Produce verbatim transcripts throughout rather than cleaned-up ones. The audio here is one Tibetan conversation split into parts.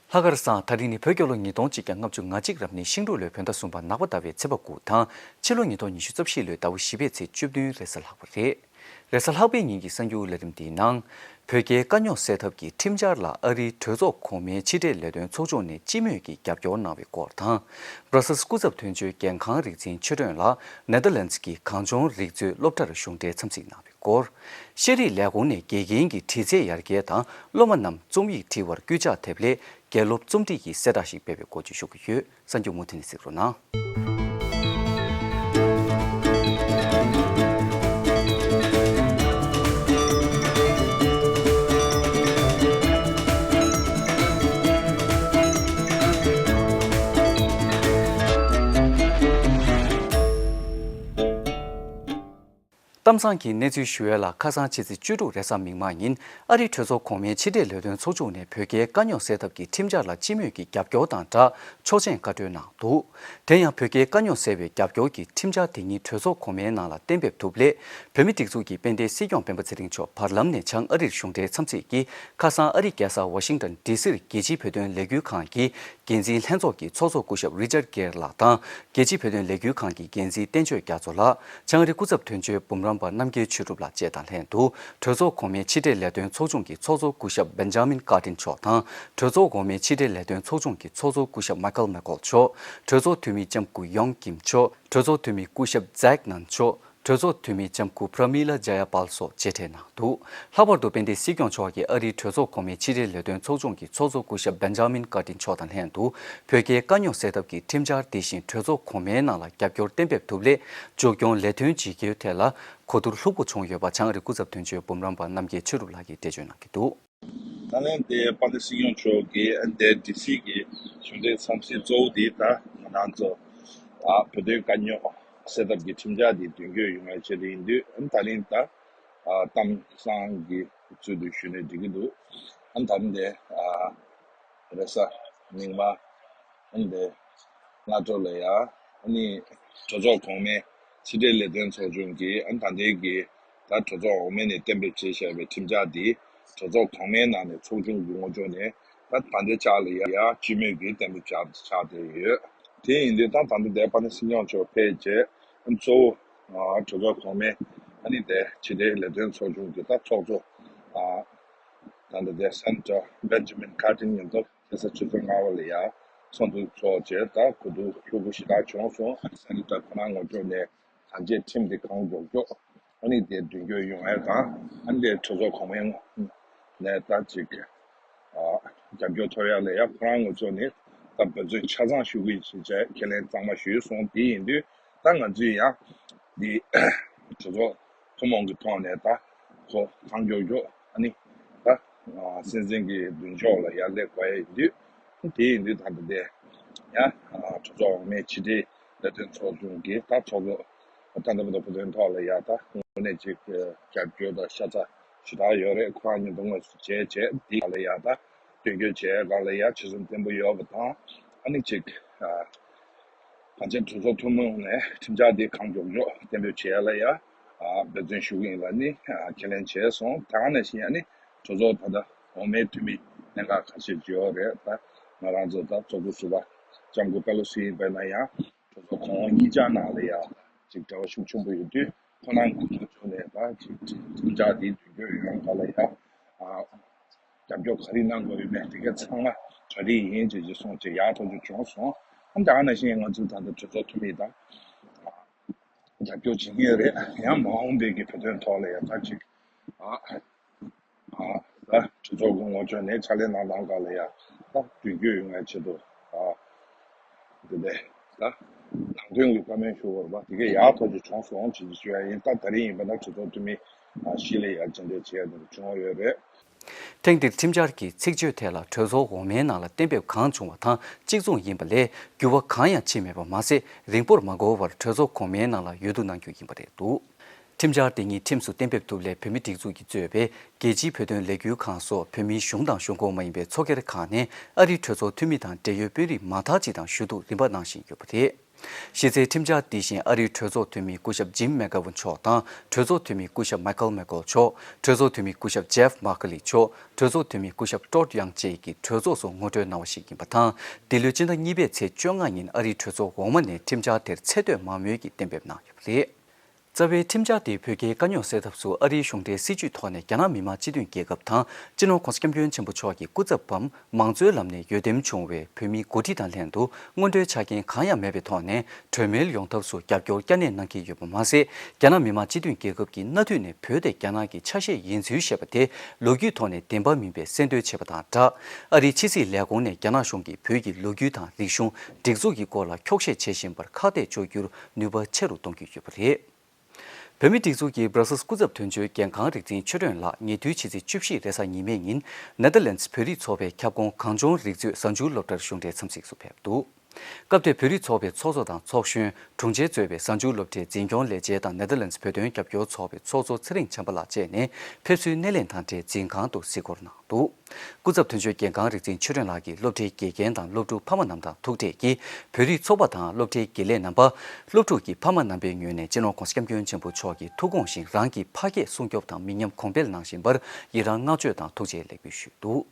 ལྷག་དཀར་བཟང་། ད་རིང་ནི་བོད་རྒྱལ་ལོ་ཉིས་སྟོང་གཅིག་བརྒྱ་ལྔ་བཅུ་ང་གཅིག་རབ་གནས་ཤིང་འབྲུག་ལོའི་བོད་ཟླ་གསུམ་པ་ནག་པ་ཟླ་བའི་ཚེས་པ་དགུ་དང་། ཕྱི་ལོ་ཉིས་སྟོང་ཉི་ཤུ་རྩ་བཞི་ལོའི་ཟླ་བ་བཞི་པའི་ཚེས་བཅུ་བདུན་རེས་གཟའ་ལྷག་པ་རེད། རེས་གཟའ་ལྷག་པའི་ཉིན་གྱི་གསར་འགྱུར་ལས་རིམ་འདིའི་ནང་། བོད་རྒྱའི་དཀའ་རྙོག་སེལ་ཐབས་ཀྱི་ཁྲིམས་འཆར་ལ་ཨ་རིའི་གྲོས་ཚོགས་གོང་མའི་ཕྱི་འབྲེལ་ལས་དོན་ཚོགས་ཆུང་ནས་སྤྱི་མོས་ཀྱིས་རྒྱབ་སྐྱོར་གནང་བའི་སྐོར་དང་། སྦྲ་སེལ་སི་སྐུ་ཚབ་དོན་གཅོད་རྒྱལ་ཁང་རིག་འཛིན་ཆོས་སྒྲོན་ལགས་ནེ་དར་ལན་སི་གི་གངས་ལྗོངས་རིག་མཛོད་སློབ་གྲྭར་གཞུང་འབྲེལ་འཚམས་གཟིགས་གནང་བའི་སྐོར། ཤེས་རིག་ལས་ཁུངས་ནས་དགེ་རྒན་གྱི་དྲི་རྩད་ཡར་རྒྱས་དང་སློབ་མ་རྣམས་རྩོམ་ཡིག་བྲིས་པར་སྐུལ་ལྕག་ཐེབས་སླད་དགེ་སློབ་རྩོམ་སྒྲིག་གི་གསལ་བསྒྲགས་ཤིག་སྤེལ་བའི་སྐོར་བརྗོད་ཞུ་གི་ཡོད། གསར་འགྱུར་མུ་མཐུད་ནས་གཟིགས་རོགས་གནང་། གཏམ་བཟང་གི་གནས་ཚུལ་ཞུ་ཡས་ལ། ཁ་སང་ཕྱི་ཚེས་བཅུ་དྲུག་རེས་གཟའ་མིག་དམར་ཉིན་ཨ་རིའི་གྲོས་ཚོགས་གོང་མའི་ཕྱི་འབྲེལ་ལས་དོན་ཚོགས་ཆུང་ནས་བོད་རྒྱའི་དཀའ་རྙོག་སེལ་ཐབས་ཀྱི་ཁྲིམས་འཆར་ལ་སྤྱི་མོས་ཀྱི་རྒྱབ་སྐྱོར་དང་སྦྲགས་ཆོག་མཆན་བཀའ་འཁྲོལ་གནང་འདུག་དེ་ཡང་བོད་རྒྱའི་དཀའ་རྙོག་སེལ་བའི་རྒྱབ་སྐྱོར་གྱི་ཁྲིམས་འཆར་དེ་ཉིད་གྲོས་ཚོགས་གོང་མའི་ནང་ལ་གཏན་འབེབས་ཐུབ་སླད། བོད་མིའི་སྒྲིག་འཛུགས་ཀྱི་དཔལ་ལྡན་སྲིད་སྐྱོང་སྤེན་པ་ཚེ་རིང་མཆོག་བར་ལམ་ནས་བྱང་ཨ་རིར་གཞུང་འབྲེལ་འཚམས་གཟིགས་ཀྱིས། ཁ་སང་ཨ་རིའི་རྒྱལ་ས་ཝ་ཤིང་ཏོན་ཌི་སིར་རྒྱལ་སྤྱིའི་བོད་དོན་ལས་འགུལ་ཁང་གི་འགན་འཛིན་ལྷན་ཚོགས་ཀྱི་ཚོགས་གཙོ་སྐུ་ཞབས་རི་ཅར་གེར་ལགས་དང་། རྒྱལ་སྤྱིའི་བོད་དོན་ལས་འགུལ་ཁང་གི་འགན་འཛིན་བསྟན་ཆོས་རྒྱ་མཚོ་ལགས། བྱང་ཨ་རིའི་སྐུ་ཚབ་དོན་གཅོད་འབུམ་རམས་པ་རྣམ་རྒྱལ་ཆོས་གྲུབ་ལགས་བཅས་དང་ལྷན་དུ། གྲོས་ཚོགས་གོང་མའི་ཕྱི་འབྲེལ་ལས་དོན་ཚོགས་ཆུང་གི་ཚོགས་གཙོ་སྐུ་ཞབས་བེན་ཇ་མིན་ཀར་ཏིན་མཆོག་དང་། གྲོས་ཚོགས་གོང་མའི་ཕྱི་འབྲེལ་ལས་དོན་ཚོགས་ཆུང་གི་ཚོགས་གཙོ་སྐུ་ཞབས་མཱི་ཀལ་མེག་ཀོལ་མཆོག་གྲོས་ཚོགས་འཐུས་མི་ལྕམ་སྐུ་ཡོང་ཀིམ་མཆོག་གྲོས་ཚོགས་འཐུས་མི་སྐུ་ཞབས་ཛེག་ནན་མཆོག་གྲོས་ཚོགས་འཐུས་མི་ལྕམ་སྐུ་པྲ་མི་ལ་ཇ་ཡ་པཱལ་སོགས་མཇལ་འཕྲད་གནང་འདུག་ལྷག་པར་དུ་དཔལ་ལྡན་སྲིད་སྐྱོང་མཆོག་གིས་ཨ་རིའི་གྲོས་ཚོགས་གོང་མའི་ཕྱི་འབྲེལ་ལས་དོན་ཚོགས་ཆུང་གི་ཚོགས་གཙོ་སྐུ་ཞབས་བེན་ཇ་མིན་ཀར་ཏིན་མཆོག་དང་ལྷན་དུ། བོད་རྒྱའི་དཀའ་རྙོག་སེལ་ཐབས་ཀྱི་ཁྲིམས་འཆར་དེ་བཞིན་གྲོས་ཚོགས་གོང་མའི་ནང་ལ་རྒྱབ་སྐྱོར་གཏན་འབེབས་ཐུབ་སླད། མཇུག་སྐྱོང་ལས་དོན་བྱེད་རྒྱུའི་ཐད་ལ་གོ་བསྡུར་ལྷུག་པོ་བྱུང་ཡོད་པ། བྱང་ཨ་རིའི་སྐུ་ཚབ་དོན་གཅོད་འབུམ་རམས་པ་རྣམ་རྒྱལ་ཆོས་གྲུབ་ལགས་ཀྱིས་འགྲེལ་བརྗོད་གནང་གི་འདུག་ད་ལན་དེ་དཔལ་ལྡན་སྲིད་སྐྱོང་མཆོག་གིས་ཨ་ནི་དེ་ཌི་སི་གི་གཞུང་འབྲེལ་འཚམས་གཟིགས་གཙོ་བོ་དེ་ད་ང་རང་ཚོ་ཨ་བོད་དོན་དཀའ་རྙོག་སེལ་ཐབས་ཀྱི་ཁྲིམས་འཆར་དེ་མདུན་སྐྱོད་ཡོང་བའི་ཆེད་དུ་ཡིན་དུས། ཨ་ནི་ད་རིང་ད་ཨ་གཏམ་བཟང་གི་ཚུལ་དུ་ཞུས་ནས་འགྲིག་གི་འདུག་ཨ་ནི་ད་རིང་དེ་ཨ་རེས་གཟའ་མིག་དམར་ཨ་ནི་དེ་སྔ་དྲོ་ལ་ཡ་ཨ་ནི་གྲོས་ཚོགས་གོང་མའི་ཕྱི་འབྲེལ་ལས་དོན་ཚོགས་ཆུང་གིས་ཨ་ནི་ད་ལྟའི་གི་ད་གྲོས་ཚོགས་འོག་མའི་ནས་གཏན་འབེབས་བྱས་བཞག་པའི་ཁྲིམས་འཆར་འདི་གྲོས་ཚོགས་གོང་མའི་ནང་ནས་ཚོགས་ཆུང་གི་ངོ་ཕྱོགས་ནས་ད་ད་ལྟའི་ཆ་ལ་ཡ་ཡ་སྤྱི་མོས་ཀྱིས་གཏན་འབེབས་བྱ་བྱ་བསྡད་ཡོད། དེ་ཡིན་དུས་ད་ད་ལྟ་དེ་དཔལ་ལྡན་སྲིད་སྐྱོང་མཆོག་ཕེབས་རྗེས་ཨ་གཙོ་བོ་ཨ་གྲོས་ཚོགས་གོང་མའི་ཨ་ནི་དེ་ཕྱི་འབྲེལ་ལས་དོན་ཚོགས་ཆུང་གི་ད་ཚོགས་གཙོ་ཨ་ད་ལྟ་དེ་སེ་ནེ་ཊར་བེན་ཇ་མིན་ཀར་ཏིན་མཉམ་དུ་ཁ་སང་ཆུ་ཚོད་ལྔ་པ་ལ་ཡ་ཚོགས་འདུ་ཚོགས་རྗེས་ད་གོ་བསྡུར་ལྷུག་པོ་ཞེ་དྲག་བྱུང་སོང་། ཨ་ནི་སེ་ནེ་ཊར་ཁོ་རང་ངོ་ཕྱོགས་ནས་གང་ཅི་ཁྲིམས་དེ་གང་མགྱོགས་མགྱོགས་ཨ་ནི་དེ་མདུན་སྐྱོད་ཡོང་ཡ་དང་། ཨ་ནི་དེ་གྲོས་ཚོགས་གོང་མའི་ནས་ད་ཅིག་ཨ་རྒྱབ་སྐྱོར་ཐོབ་ཡ་ལ་ཡ་ཁོ་རང་ངོ་ཕྱོགས་ནས་ད་འབད་བརྩོན་ཆ་ཚང་ཞུ་གི་ཡིན་ཞེས་ཁས་ལེན་གཙང་མ་ཞུས་སོང་། དེ་ཡིན་དུས་ད་ང་ཚོས་ཡང་འདི་གྲོས་ཚོགས་ཐུན་མོང་གི་ཐོག་ནས་ད་ཁོ་གང་མགྱོགས་མགྱོགས་ཨ་ནི་ད་སྲིད་འཛིན་གྱི་མདུན་ཕྱོགས་ལ་ཡར་སླེབས་དགོས་ཡ་ཡིན་དུས། དེ་ཡིན་དུས་ད་ལྟ་དེ་ཡང་གྲོས་ཚོགས་འོག་མའི་ཕྱི་འབྲེལ་ལས་དོན་ཚོགས་ཆུང་གི་ད་ཚོགས་གཙོ་ད་ལྟ་བར་དུ་བོད་དོན་ཐོག་ལ་ཡ་ད་དངོས་གནས་ཅིག་རྒྱབ་སྐྱོར་དང་ཤ་ཚ་ཞེ་དྲག་ཡོད་རེད། ཁོ་རང་མཉམ་དུ་དངོས་སུ་མཇལ་བྱས་འདི་ལ་ཡ་ད་དོན་འཁྱོལ་བྱས་རང་ལ་ཡ་ཆོད་སེམས་བརྟན་པོ་ཡོད་པ་དང་། ཨ་ནི་ཅིག་གང་ཅི་གྲོས་ཚོགས་ཐུན་མོང་ནས་ཁྲིམས་འཆར་འདི་གང་མགྱོགས་མགྱོགས་གཏན་འབེབས་བྱས་ལ་ཡ་འབད་བརྩོན་ཞུ་གི་ཡིན་ལ་ནི་ཁས་ལེན་བྱས་སོང་། དེ་ག་ནང་བཞིན་ཨ་ནི་གྲོས་ཚོགས་ད་ལྟ་འོག་མའི་འཐུས་མི་གནད་འགག་ཁ་ཤས་ཅིག་ཡོད་རེད། ད་ང་རང་ཚོ་ད་ཚོགས་གཙོ་ཟུར་པ་ལྕམ་སྐུ་པེ་ལོ་སི་ཡིན་པ་ཡིན་ན་ཡང་གྲོས་ཚོགས་གོང་འོག་གཉིས་ཆ་ནང་ལ་ཡ་ཅིག་འབྲེལ་བ་ཤུགས་ཆེན་པོ་ཡོད་དུས། ཁོ་རང་གི་ཐོག་ཕྱོགས་ནས་ད་ཅིག་ཁྲིམས་འཆར་འདི་མདུན་སྐྱོད་ཡོང་ག་ལ་ཡ་ཨ་རྒྱབ་སྐྱོར་ག་རེ་གནང་དགོས་ཡོད་མེད་དེ་ག་ཚང་མ་གྲ་སྒྲིག་ཡིན་ཅེས་ཅེས་གསུངས་བྱས་ཡག་ཐག་ཆོད་བྱུང་སོང་། ཨ་ནི་ད་ག་ནང་བཞིན་ང་ཚོ་ད་ལྟ་གྲོས་ཚོགས་འཐུས་མི་དང་རྒྱབ་སྐྱོར་བྱེད་ཀྱི་ཡོད་རེད། ཡང་མ་འོངས་པའི་གི་བོད་དོན་ཐོག་ལ་ཡ་ད་ཅིག་ཨ་ཨ་ད་གྲོས་ཚོགས་ཀྱི་ངོ་ཕྱོགས་ནས་ཕྱག་ལས་གནང་སྟངས་སྒང་ལ་ཡ་ད་མདུན་སྐྱོད་ཡོང་བའི་ཆེད་དུ་ཨ་འདི་ནས་ད་ནང་དོན་གྱི་བཀའ་མོལ་ཞུ་བར་བ་དེ་གས་ཡག་ཐག་ཆོད་བྱུང་སོང་ཅེས་ཞུ་ཡ་ཡིན། ད་ད་རིང་ཡིན་པ་ན་གྲོས་ཚོགས་འཐུས་མི་ཨ་བཞི་ལ་ཡ་མཇལ་འཕྲད་བྱས་ནས་བྱུང་ཡོད་རེད། ཐེངས་འདིར་ཁྲིམས་འཆར་གྱི་ཚིག་བརྗོད་ཐད་ལ་གྲོས་ཚོགས་འོག་མའི་ནང་ལ་གཏན་འབེབས་གང་བྱུང་བ་དང་གཅིག་མཚུངས་ཡིན་པ་ལས་འགྱུར་བ་གང་ཡང་ཕྱིན་མེད་པ་མ་ཟད། རིང་པོར་མ་འགོར་བར་གྲོས་ཚོགས་གོང་མའི་ནང་ལ་འོས་བསྡུ་གནང་རྒྱུ་ཡིན་པ་རེད་འདུག་ཁྲིམས་འཆར་དེ་ཉིད་ཁྲིམས་སུ་གཏན་འབེབས་ཐུབ་སླད། བོད་མིའི་སྒྲིག་འཛུགས་ཀྱིས་གཙོས་པའི་རྒྱལ་སྤྱིའི་བོད་དོན་ལས་འགུལ་ཁང་སོགས་བོད་མིའི་གཞུང་དང་གཞུང་ཁོངས་མ་ཡིན་པའི་ཚོགས་སྒེར་ཁག་ནས་ཨ་རིའི་གྲོས་ཚོགས་འཐུས་མི་དང་འབྲེལ་ཡོད་དཔོན་རིགས་མང་དག་ཅིག་དང་ཞུ་གཏུག་རིམ་པ་གནང་བཞིན་ཡོད་པ་རེད། གཞི་རྩའི་ཁྲིམས་འཆར་འདི་བཞིན་ཨ་རིའི་གྲོས་ཚོགས་འཐུས་མི་སྐུ་ཞབས་ཇིམ་མེག་གྷ་ཝན་མཆོག་དང་གྲོས་ཚོགས་འཐུས་མི་སྐུ་ཞབས་མའི་ཁལ་མེག་ཀོལ་མཆོག་གྲོས་ཚོགས་འཐུས་མི་སྐུ་ཞབས་ཇེབ་མར་ཁེ་ལི་མཆོག་གྲོས་ཚོགས་འཐུས་མི་སྐུ་ཞབས་ཀྲོད་ཡང་ཅེ་གིས་གྲོས་ཚོགས་སུ་ངོ་སྤྲོད་གནང་བ་ཞིག་ཡིན་པ་དང་། འདི་ལོའི་སྤྱི་ཟླ་གཉིས་པའི་ཚེས་བཅོ་ལྔ་ཉིན་ཨ་རིའི་གྲོས་ཚོགས་འོག་མ་ནས་ཁྲིམས་འཆར་དེར་ཚད་མཐོའི་མང་མོས་ཀྱིས་གཏན་འབེབས་གནང་ཡོད་པ་རེད། རྩ་བའི་ཁྲིམས་འཆར་དེས་བོད་རྒྱའི་དཀའ་རྙོག་སེལ་ཐབས་སུ་ཨ་རིའི་གཞུང་འབྲེལ་སྲིད་ཇུས་ཐོག་ནས་རྒྱ་ནག་མི་དམངས་སྤྱི་མཐུན་རྒྱལ་ཁབ་དང་སྤྱི་ནོར་༸གོང་ས་༸སྐྱབས་མགོན་ཆེན་པོ་མཆོག་གི་སྐུ་ཚབ་བམ་མང་གཙོའི་ལམ་ནས་འོས་འདེམས་བྱུང་བའི་བོད་མིའི་འགོ་ཁྲིད་དང་ལྷན་དུ་སྔོན་འགྲོའི་ཆ་རྐྱེན་གང་ཡང་མེད་པའི་ཐོག་ནས་གྲོས་མོལ་ཡོང་ཐབས་སུ་རྒྱབ་སྐྱོར་བསྐྱར་ནན་གནང་གི་ཡོད་པ་མ་ཟད། རྒྱ་ནག་མི་དམངས་སྤྱི་མཐུན་རྒྱལ་ཁབ་ཀྱི་མནའ་མཐུན་ནས་བོད་དེ་རྒྱ་ནག་གི་ཆ་ཤས་ཡིན་ཚུལ་བཤད་པ་དེ་ལོ་རྒྱུས་ཐོག་ནས་བདེན་པ་མིན་པའི་གསལ་འདོན་བྱས་པ་དང་སྦྲགས། ཨ་རིའི་ཕྱི་སྲིད་ལས་ཁུངས་ནས་རྒྱ་ནག་གཞུང་གིས་བོད་ཀྱི་ལོ་རྒྱུས་དང་རིག་གཞུང་། སྒྲིག་འཛུགས་ཀྱི་སྐོར་ལ་འཁྱོག་བཤད་བྱེད་བཞིན་པར་ཁག་ཐེག་གཅོག་རྒྱུར་ནུས་པ་ཆེ་རུ་གཏོང་གི་ཡོད་པ་རེད། བོད་མིའི་སྒྲིག་འཛུགས་ཀྱི་སྦྲ་སལ་སི་སྐུ་ཚབ་དོན་གཅོད་རྒན་ཁང་རིག་འཛིན་ཆོས་སྒྲོན་ལགས་ཉེ་དུས་ཕྱི་ཚེས་བཅུ་བཞི་རེས་གཟའ་ཉི་མའི་ཉིན་ནེ་དར་ལེནྜ་བོད་རིགས་ཚོགས་པའི་ཁྱབ་ཁོངས་གངས་ལྗོངས་རིག་མཛོད་གཟའ་མཇུག་སློབ་གྲྭར་གཞུང་འབྲེལ་འཚམས་གཟིགས་སུ་ཕེབས་འདུག་སྐབས་དེར་བོད་རིགས་ཚོགས་པའི་ཚོགས་གཙོ་དང་ཚོགས་གཞོན། དྲུང་ཆེ་གཙོས་པའི་གཟའ་མཇུག་སློབ་གྲྭའི་འཛིན་སྐྱོང་ལས་བྱེད་དང་ནེ་དར་ལེནྜ་བོད་དོན་རྒྱབ་སྐྱོར་ཚོགས་པའི་ཚོགས་གཙོ་ཚེ་རིང་བྱམས་པ་ལགས་བཅས་ནས་ཕེབས་བསུའི་སྣེ་ལེན་དང་འབྲེལ་འཛིན་ཁང་དུ་གཟིགས་སྐོར་གནང་འདུག་སྐུ་ཚབ་དོན་གཅོད་རྒན་ཁང་རིག་འཛིན་ཆོས་སྒྲོན་ལགས་ཀྱིས་སློབ་གྲྭའི་དགེ་རྒན་དང་སློབ་ཕྲུག་ཕ་མ་རྣམས་དང་ཐུག་འཕྲད་ཀྱིས་བོད་རིགས་ཚོགས་པ་དང་སློབ་གྲྭའི་དགེ་ལས་རྣམ་པ། སློབ་ཕྲུག་གི་ཕ་མ་རྣམ་པའི་ངོས་ནས་སྤྱི་ནོར་༸གོང་ས་༸སྐྱབས་མགོན་ཆེན་པོ་མཆོག་གི་ཐུགས་དགོངས་བཞིན་རང་གི་ཕ་སྐད་སྲུང་སྐྱོབ་དང་མི་ཉམས་གོང་འཕེལ་གནང་བཞིན་པར་ཡི་རང་བསྔགས་བརྗོད་དང་ཐུགས་རྗེ་ལེགས་འབུལ་ཞུས་འདུག་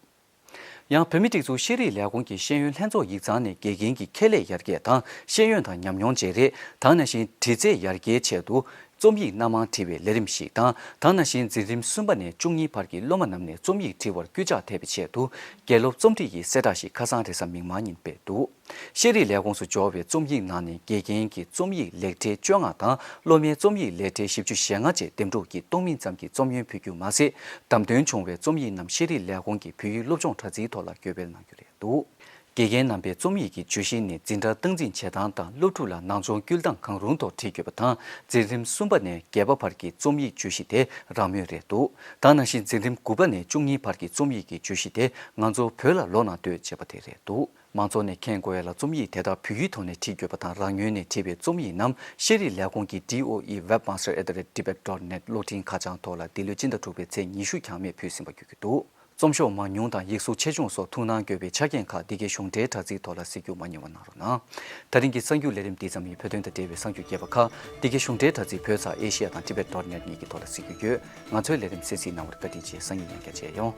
ཡང་བོད་མིའི་སྒྲིག་འཛུགས་ཤེས་རིག་ལས་ཁུངས་ཀྱི་ཤེས་ཡོན་ལྷན་ཚོགས་ཡིག་ཚང་ནས་དགེ་རྒན་གྱི་ཁྱད་ལས་ཡར་རྒྱས་དང་ཤེས་ཡོན་དང་ཉམས་མྱོང་བརྗེ་རེས་དེ་ནང་བཞིན་འབྲི་རྩལ་ཡར་རྒྱས་ཆེད་དུ་རྩོམ་ཡིག་སྣ་མང་བྲིས་པའི་ལས་རིམ་ཞིག་དང་། དེ་ནང་བཞིན་འཛིན་རིམ་གསུམ་པ་ནས་བཅུ་གཉིས་བར་གྱི་སློབ་མ་རྣམས་ནས་རྩོམ་ཡིག་འབྲི་བར་སྐུལ་ལྕག་ཐེབས་པའི་ཆེད་དུ་དགེ་སློབ་རྩོམ་སྒྲིག་གི་གསལ་བསྒྲགས་ཤིག་ཁ་སང་རེས་གཟའ་མིག་དམར་ཉིན་སྤེལ་འདུག་ཤེས་རིག་ལས་ཁུངས་སུ་འབྱོར་བའི་རྩོམ་ཡིག་ནང་ནས་དགེ་རྒན་གྱི་རྩོམ་ཡིག་ལེགས་གྲས་བཅོ་ལྔ་དང་སློབ་མའི་རྩོམ་ཡིག་ལེགས་གྲས་བཞི་བཅུ་ཞེ་ལྔ་བཅས་འདེམས་སྒྲུག་གིས་གཏོང་མིན་ཙམ་གྱི་རྩོམ་ཡོན་ཕུལ་རྒྱུ་མ་ཟད། བདམས་ཐོན་བྱུང་བའི་རྩོམ་ཡིག་རྣམས་ཤེས་རིག་ལས་ཁུངས་ཀྱི་བོད་ཡིག་སློབ་སྦྱོང་དྲ་ཚིགས་ཐོག་ལ་འགོད་སྤེལ་གནང་རྒྱུ་རེད་འདུག་དགེ་རྒན་རྣམ་པའི་རྩོམ་ཡིག་གི་བརྗོད་གཞི་ནི་འཛིན་གྲྭ་སྟངས་འཛིན་བྱེད་སྟངས་དང་སློབ་ཕྲུག་ལ་ནང་སྦྱོང་སྐུལ་སྟངས་གང་རུང་ཐོག་བྲིས་དགོས་པ་དང་། འཛིན་རིམ་གསུམ་པ་ནས་བརྒྱད་པ་བར་གྱི་རྩོམ་ཡིག་བརྗོད་གཞི་དེ་རང་མོས་རེད་འདུག་དེ་ནང་བཞིན་འཛིན་རིམ་དགུ་པ་ནས་བཅུ་གཉིས་བར་གྱི་རྩོམ་ཡིག་གི་བརྗོད་གཞི་དེ་ང་ཚོ་བོད་ལ་ལོག་ན་འདོད་ཅེས་པ་དེ་རེད་འདུག་མང་ཚོགས་ནས་མཁྱེན་དགོས་ཡ་ལ་རྩོམ་ཡིག་དེ་དག་བོད་ཡིག་ཐོག་ནས་བྲིས་དགོས་པ་དང་། རང་ངོས་ནས་བྲིས་པའི་རྩོམ་ཡིག་རྣམས་ཤེས་རིག་ལས་ཁུངས་ཀྱི་D O E webmaster at the rate tibet dot net གློག་འཕྲིན་ཁ་བྱང་ཐོག་ལ་འདི་ལོའི་སྤྱི་ཟླ་དྲུག་པའི་ཚེས་ཉི་ཤུ་གྱང་མེད་ཕུལ་ཟིན་པ་བརྗོད་ཀྱི་འདུག་རྩོམ་ཤོག་མང་ཉུང་དང་ཡིག་གཟུགས་ཆེ་ཆུང་སོགས་ཐུགས་སྣང་དགོས་པའི་ཆ་རྐྱེན་ཁག་འདི་གའི་གཞུང་འབྲེལ་དྲ་ཚིགས་ཐོག་ལ་གཟིགས་རྒྱུ་མ་བསྙེལ་བ་གནང་རོགས་གནང་། ད་རིང་གི་གསར་འགྱུར་ལས་རིམ་འདི་ཙམ་ཡིན། བོད་དོན་དང་འབྲེལ་བའི་གསར་འགྱུར་རྒྱས་པ་ཁག་འདི་གའི་གཞུང་འབྲེལ་དྲ་ཚིགས་བོད་ཚགས་ཨེ་ཤི་ཡ་དང་tibet dot net གཉིས་ཀྱི་ཐོག་ལ་གཟིགས་རྒྱུ་ཡོད། ང་ཚོའི་ལས་རིམ་གསན་གཟིགས་གནང་བར་བཀའ་དྲིན་ཆེ། སང་ཉིན་ཡང་བསྐྱར་མཇལ་ཡོང་།